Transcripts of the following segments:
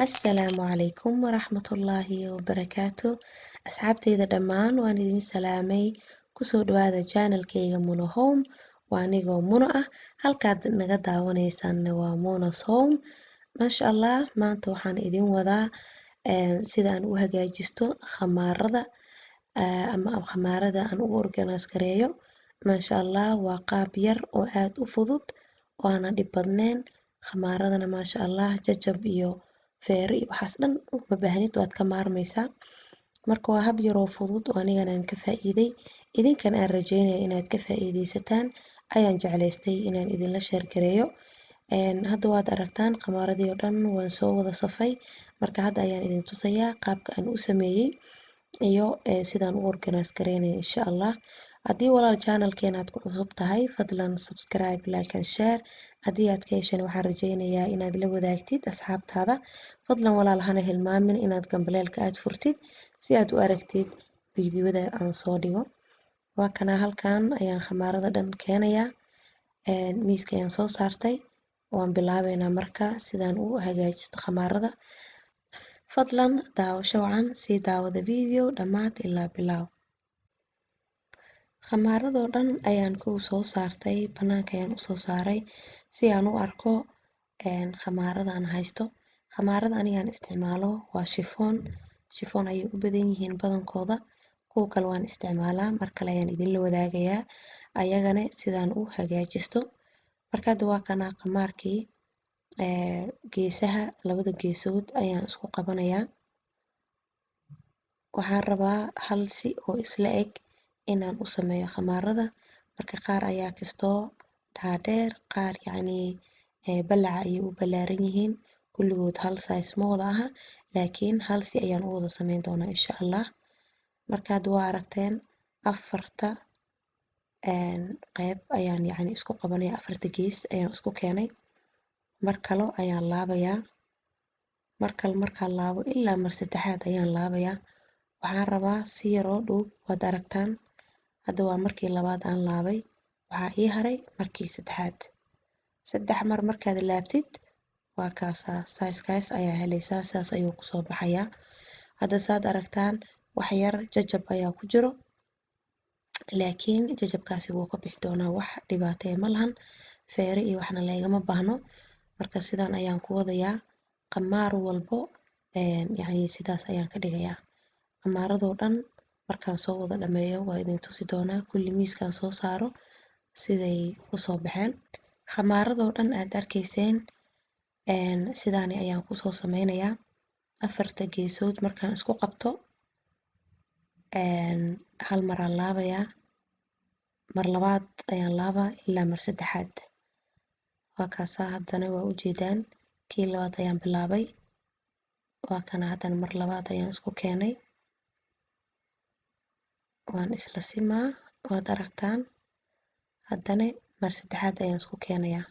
Asalaamu calaykum waraxmatullaahi wabarakaatu. Asxaabteyda dhammaan waan idin salaamay. Kusoo dhawaada channelkayga Muno Home. Waa anigoo Muno ah, halkaad naga daawanaysaanna waa Monas Home. Maasha Allah, maanta waxaan idin wadaa sida aan u hagaajisto khamaarada ama khamaarada aan u organise gareeyo. Maasha Allah, waa qaab yar oo aad u fudud oo aanan dhib badnayn. Khamaaradana, maasha Allah, jajab iyo feero iyo waxaas dhan uma baahnid, waad ka maarmaysaa. Marka waa hab yaroo fudud oo anigana aan ka faa'iiday, idinkana aan rajeynaya inaad ka faa'iidaysataan ayaan jeclaystay inaan idinla share gareeyo. Hadda waad aragtaan, khamaaradii oo dhan waan soo wada safay. Marka hadda ayaan idin tusayaa qaabka aan u sameeyey iyo sidaan u organise gareynayo, insha Allah. Haddii walaal channelkeena aad ku cusub tahay, fadlan subscribe, like and share. Haddii aad ka heshana, waxaan rajeynayaa inaad la wadaagtid asxaabtaada. Fadlan walaal, hana hilmaamin inaad gambaleelka aad furtid si aad u aragtid fiidiyowada aan soo dhigo. Waa kana, halkan ayaan khamaarada dhan keenayaa, miiska ayaan soo saartay. Waan bilaabeynaa marka sidaan u hagaajisto khamaarada. Fadlan daawasho wacan, sii daawada video dhammaad ilaa bilaaw. Khamaaradoo dhan ayaan ku soo saartay, banaanka ayaan usoo saaray si aan u arko khamaarada aan haysto. Khamaarada anigaan isticmaalo waa chiffon. Chiffon ayay u badan yihiin badankooda. Kuwa kale waan isticmaalaa, mar kale ayaan idinla wadaagayaa ayagana sidaan u hagaajisto. Marka hadda waa kana khamaarkii. Geesaha, labada geesood ayaan isku qabanayaa. Waxaan rabaa hal si oo isla eg inaan u sameeyo khamaarada. Marka qaar ayaa kastoo dhaadheer, qaar yacni balaca ayay u balaaran yihiin. Kulligood hal size ma wada aha, laakiin hal si ayaan u wada sameyn doonaa, insha Allah. Marka hadda waa aragteen, afarta qeyb ayaan yacni isku qabanaya, afarta gees ayaan isku keenay. Mar kale ayaan laabayaa. Mar kale markaan laabo, ilaa mar saddexaad ayaan laabayaa. Waxaan rabaa si yaroo dhuub. Waad aragtaan, hadda waa markii labaad aan laabay, waxaa ii haray markii saddexaad. Saddex mar markaad laabtid, waa kaasaa, sizekaas ayaa helaysaa, saas ayuu kusoo baxayaa. Hadda saad aragtaan, wax yar jajab ayaa ku jiro, laakiin jajabkaasi wuu ka bixi doonaa, wax dhibaatee ma lahan. Feere iyo waxna leegama baahno. Marka sidaan ayaan ku wadayaa qamaar walbo, yacni sidaas ayaan ka dhigayaa qamaaradoo dhan. Markaan soo wada dhameeyo waa idin tusi doonaa kulli miiskaan soo saaro siday kusoo baxeen. Khamaaradoo dhan aad arkayseen sidaani ayaan kusoo sameynayaa. Afarta geesood markaan isku qabto, hal maraan laabayaa, mar labaad ayaan laabaa, ilaa mar saddexaad. Waa kaasaa, haddana waa ujeedaan, kii labaad ayaan bilaabay. Waa kana, haddana mar labaad ayaan isku keenay, waan isla simaa, waad aragtaan. Haddana mar saddexaad ayaan isku keenayaa.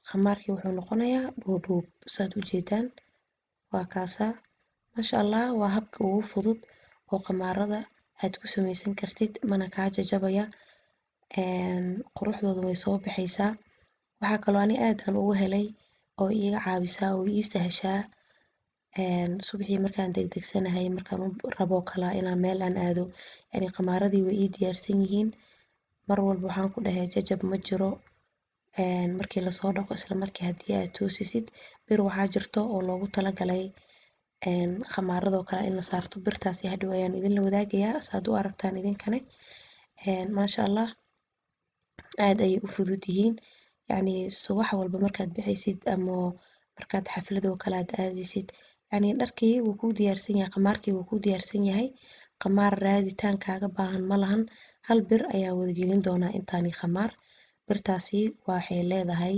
Khamaarkii wuxuu noqonayaa dhuudhuub, saad ujeedaan. Waa kaasaa, maasha Allah. Waa habka ugu fudud oo khamaarada aad ku sameysan kartid, mana kaa jajabaya, quruxdooda way soo baxaysaa. Waxaa kaloo ani aad aan ugu helay oo iiga caawisaa oo ii sahashaa subaxii markaan degdegsanahay, markaan rabo kala inaan meel aan aado, yani khamaaradii way ii diyaarsan yihiin mar walba. Waxaan ku dhahay, jajab ma jiro. Markii lasoo dhaqo, isla markii haddii aad toosisid, bir waxaa jirto oo loogu talagalay khamaaradoo kale in la saarto. Birtaasi hadhow ayaan idinla wadaagayaa saad u aragtaan idinkane. Maasha Allah, aad ayay u fudud yihiin. Yacni subax walba markaad bixaysid ama markaad xafladoo kale aad aadaysid, yacni dharkii wuu kuu diyaarsan yahay, khamaarkii wuu kuu diyaarsan yahay. Khamaar raaditaan kaaga baahan ma lahan. Hal bir ayaan wada gelin doonaa intaani khamaar. Birtaasi waxay leedahay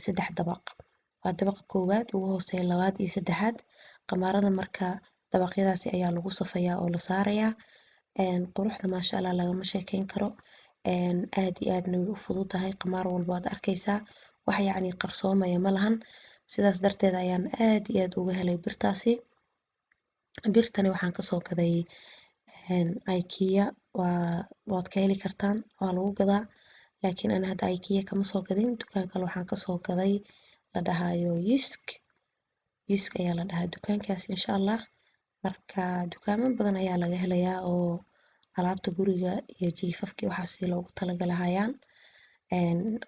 saddex dabaq. Waa dabaqa koowaad ugu hooseeya, labaad iyo saddexaad. Khamaarada marka dabaqyadaasi ayaa lagu safayaa oo la saarayaa. Quruxda, maasha Allah, lagama sheekeyn karo. Aad iyo aadna way u fududahay. Khamaar walba waad arkaysaa, wax yacni qarsoomaya ma lahan. Sidaas darteed ayaan aad iyo aad uga helay birtaasi. Birtani waxaan kasoo gaday IKEA. Waad ka heli kartaan, waa lagu gadaa, laakiin ana hadda IKEA kama soo gadin. Dukaan kale waxaan kasoo gaday la dhahayo Jysk. Jysk ayaa la dhahaa dukaankaas, insha Allah. Marka dukaamo badan ayaa laga helayaa oo alaabta guriga iyo jiifafkii waxaasi loogu talagalahayaan.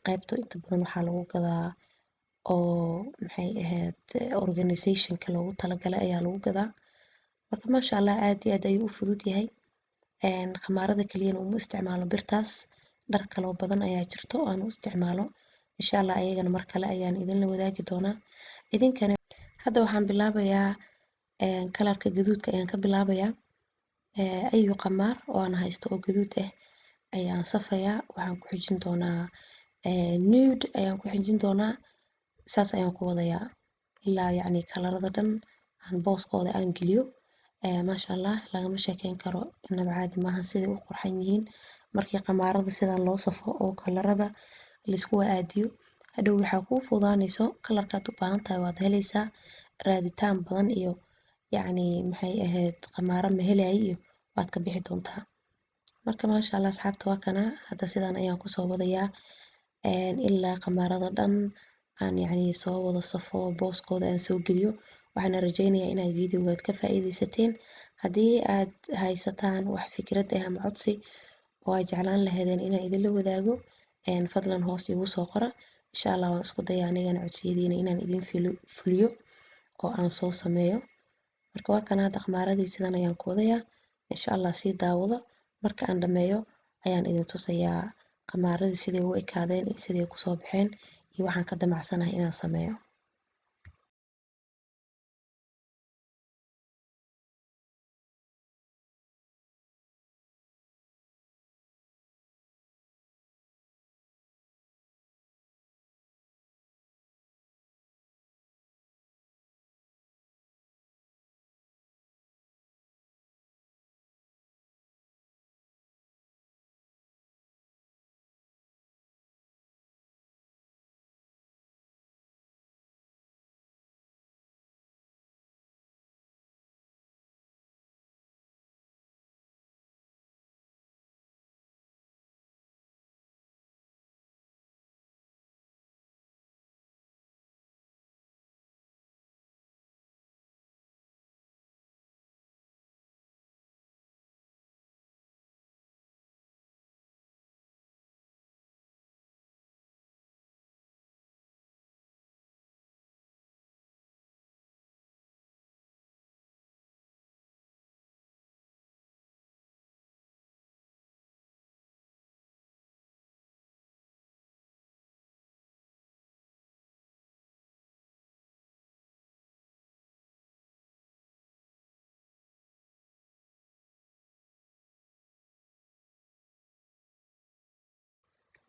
Qaybta inta badan waxaa lagu gadaa oo maxay ahayd organizationka loogu talagalay ayaa lagu gadaa. Marka maasha Allah, aad iyo aad ayuu u fudud yahay. Khamaarada keliyana uma isticmaalo birtaas, dhar kaloo badan ayaa jirto oo aan u isticmaalo, insha Allah. Ayagana mar kale ayaan idinla wadaagi doonaa idinkana. Hadda waxaan bilaabayaa colorka gaduudka ayaan ka bilaabayaa. Ayu qamaar oo aan haysto oo gaduud ah ayaan safayaa. Waxaan ku xijin doonaa nude ayaan ku xijin doonaa. Saas ayaan ku wadayaa ilaa yacni colorada dhan aan booskooda aan geliyo. Maasha Allah, lagama sheekeyn karo, inaba caadi maaha siday u qurxan yihiin markii qamaarada sidan loo safo oo colorada laisku aadiyo. Hadhow waxaa kuu fududaanayso colorkaad u baahan tahay waad helaysaa. Raaditaan badan iyo yacni maxay ahayd qamaaro ma helayo iyo waad ka bixi doontaa. Marka maasha Allah, asxaabta, waa kana. Hadda sidan ayaan kusoo wadayaa ilaa qamaarada dhan aan yacni soo wada safo, booskooda aan soo geliyo. Waxaana rajeynayaa inaad videogaad ka faa'iidaysateen. Haddii aad haysataan wax fikrad ah ama codsi oo aad jeclaan lahaydeen inaan idinla wadaago, fadlan hoos igu soo qora, insha Allah. Waan isku daya anigana codsiyadiina inaan idin fuliyo oo aan soo sameeyo. Marka waa kana, hadda qamaaradii sidan ayaan ku wadayaa, insha Allah. Sii daawado, marka aan dhameeyo ayaan idin tusayaa qamaaradii siday u ekaadeen iyo siday kusoo baxeen iyo waxaan ka damacsanahay inaan sameeyo.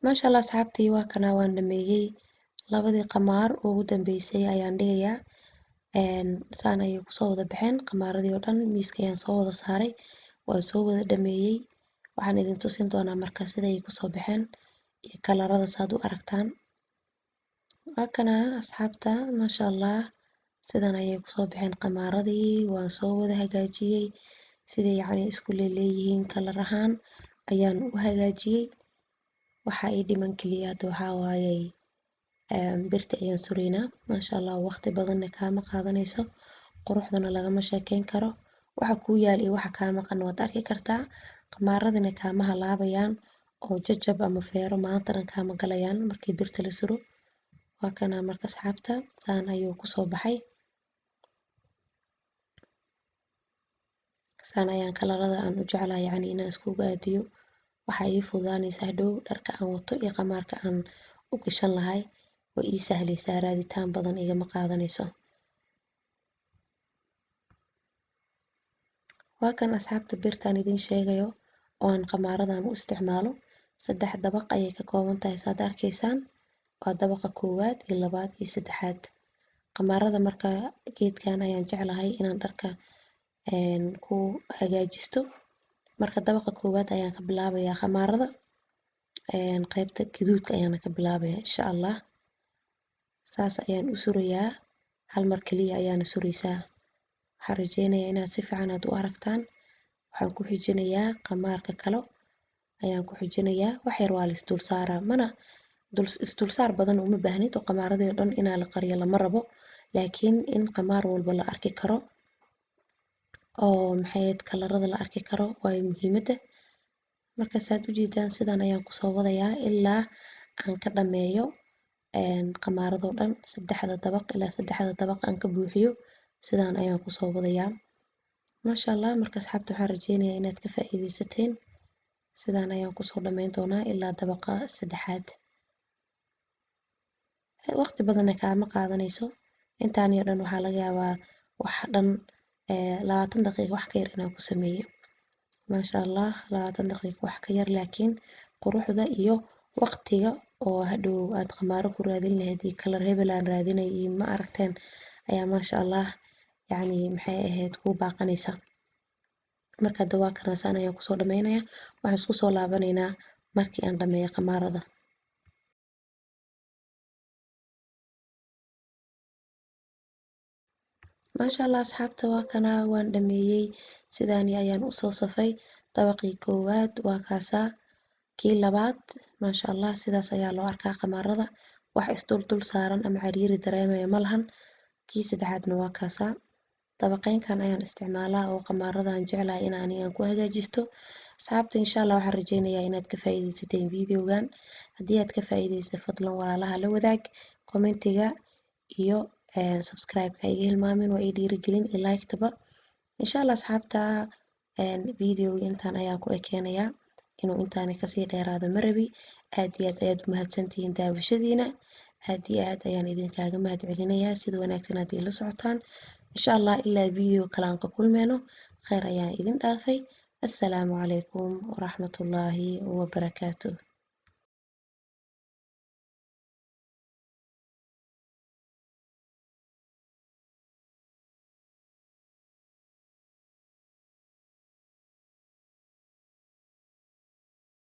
Maasha Allah, asxaabtii, waa kana, waan dhameeyey. Labadii qamaar ugu dambeysay ayaan dhigayaa. Saan ayay kusoo wada baxeen qamaaradii oo dhan. Miiska ayaan soo wada saaray, waan soo wada dhameeyey. Waxaan idin tusin doonaa marka sida ay kusoo baxeen iyo colorada saad u aragtaan. Waa kana, asxaabta, maasha Allah, sidan ayay kusoo baxeen qamaaradii. Waan soo wada hagaajiyey, siday yacni isku leeleeyihiin color ahaan ayaan u hagaajiyey. Waxa ii dhiman keliya hadda waxaa waayey birta ayaan suraynaa. Maasha Allah, waqti badanna kaama qaadanayso, quruxdana lagama sheekeyn karo. Waxa kuu yaal iyo waxa kaa maqan waad arki kartaa. Qamaaradina kaama halaabayaan oo jajab ama feero maanta dhan kaama galayaan markii birta la suro. Waa kana marka, asxaabta, saan ayuu kusoo baxay. Saan ayaan colorada aan u jeclahay yacni inaan iskugu aadiyo. Waxaa ii fududaanaysa hadhow dharka aan wato iyo qamaarka aan u gashan lahay way ii sahlaysaa, raaditaan badan igama qaadanayso. Waa kan, asxaabta, birtaan idiin sheegayo oo aan qamaaradan u isticmaalo. Saddex dabaq ayay ka kooban tahay, saad arkaysaan. Waa dabaqa koowaad iyo labaad iyo saddexaad. Qamaarada marka geedkan ayaan jeclahay inaan dharka ku hagaajisto. Marka dabaqa koowaad ayaan ka bilaabayaa khamaarada, qaybta gaduudka ayaana ka bilaabaya, insha Allah. Saas ayaan u surayaa, hal mar kaliya ayaana suraysaa. Waxaan rajeynayaa inaad si fiican aad u aragtaan. Waxaan ku xijinayaa qamaarka kale ayaan ku xijinayaa. Wax yar waa la isdul saaraa, mana dul isdulsaar badan uma baahnid oo qamaaradii oo dhan inaa la qariyo lama rabo. Laakiin in qamaar walba la arki karo oo maxay ahayd kalarada la arki karo waayo muhiimadda. Marka saad u jeedaan, sidan ayaan kusoo wadayaa ilaa aan ka dhameeyo qamaaradoo dhan, saddexda dabaq, ilaa saddexda dabaq aan ka buuxiyo. Sidaan ayaan kusoo wadayaa, maasha Allah. Marka asxaabta, waxaan rajeynayaa inaad ka faa'iidaysateen. Sidaan ayaan kusoo dhameyn doonaa ilaa dabaqa saddexaad. Waqti badanna kaama qaadanayso. Intaan iyo dhan waxaa laga yaabaa wax dhan 20 daqiiqo wax ka yar inaan ku sameeyo, maasha Allah, 20 daqiiqo wax ka yar. Laakiin quruxda iyo waqtiga oo hadhow aad qamaaro ku raadin lahayd iyo kalar hebel aan raadinay iyo ma aragteen ayaa, maasha Allah, yacni maxay ahayd, kuu baaqanaysa. Marka hadda waa kana, saan ayaan kusoo dhameynaya. Waxaan isku soo laabanaynaa markii aan dhameeyo qamaarada. Maasha Allah, asxaabta, waa kana, waan dhameeyey. Sidaani ayaan usoo safay. Dabaqii koowaad waa kaasaa, kii labaad, maasha Allah. Sidaas ayaa loo arkaa qamaarada, wax isdul dul saaran ama cariiri dareemaya ma lahan. Kii saddexaadna waa kaasaa. Dabaqeynkan ayaan isticmaalaa oo qamaaradan jeclahay in anigan ku hagaajisto. Asxaabta, insha Allah waxaan rajeynayaa inaad ka faa'iidaysateen videogan. Haddii aad ka faa'iidaysatay, fadlan walaalaha la wadaag. Commentiga iyo subscribe-ka iga hilmaamin, waa ii dhiirigelin, iyo like-taba, insha Allah. Asxaabta, videoga intaan ayaan ku ekeenayaa, inuu intaani kasii dheeraado ma rabi. Aad iyo aad ayaad umahadsantihiin daawashadiina. Aad iyo aad ayaan idinkaaga mahad celinayaa sida wanaagsan aad iila socotaan. Insha Allah ilaa video kale aan ka kulmeyno, kheyr ayaan idin dhaafay. Assalaamu calaykum waraxmatullaahi wabarakaatuh.